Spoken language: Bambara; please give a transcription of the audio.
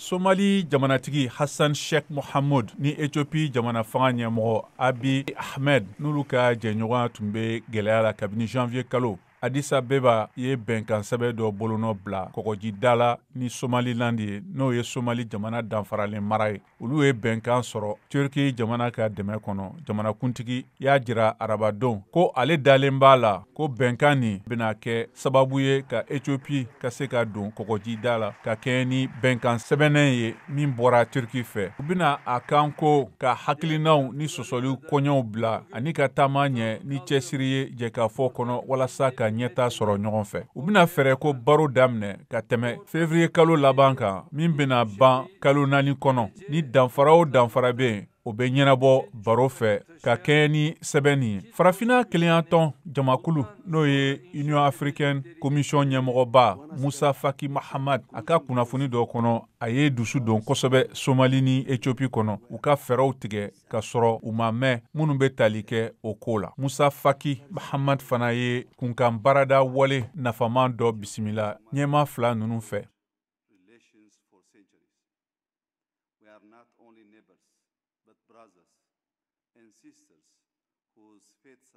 Somali jamanatigi Hassan Sheikh Mohamud ni Ethiopie jamana fanga ɲɛmɔgɔ Abiy Ahmed, n'olu ka jɛɲɔgɔnya tun bɛ gɛlɛya la kabini janvier kalo, Addis Abeba ye bɛnkan sɛbɛn dɔ bolonɔ bila kɔgɔjida la ni Somaliland ye, n'o ye Somali jamana danfaralen mara ye. Olu ye bɛnkan sɔrɔ Turki jamana ka dɛmɛ kɔnɔ. Jamanakuntigi y'a jira arabadon ko ale dalen b'a la ko bɛnkan nin bɛna kɛ sababu ye ka Ethiopie ka se ka don kɔgɔjida la ka kɛɲɛ ni bɛnkan sɛbɛnnen ye min bɔra Turki fɛ. U bɛna a kan ko ka hakilinaw ni sɔsɔliw kɔɲɔw bila ani ka taama ɲɛ ni cɛsiri ye jɛkafɔ kɔnɔ walasa ka ɲɛta sɔrɔ ɲɔgɔn fɛ. U bɛna fɛɛrɛ ko baro daminɛ ka tɛmɛ février kalo laban kan, min bɛna ban kalo 4 kɔnɔ. Ni danfara o danfara bɛ yen, o bɛ ɲɛnabɔ baro fɛ ka kɛɲɛ ni sɛbɛn nin ye. Farafinna kelenyatɔn jamakulu, n'o ye Union africaine commission ɲɛmɔgɔba Musa Faki Mahamad, a ka kunnafoni dɔ kɔnɔ, a ye dusu don kosɛbɛ Somali ni Ethiopie kɔnɔ, u ka fɛɛrɛw tigɛ ka sɔrɔ u ma mɛn minnu bɛ tali kɛ o ko la. Musa Faki Mahamad fana ye kunkan baarada wale nafaman dɔ bisimila ɲɛmaa fila ninnu fɛ. But brothers and sisters whose faiths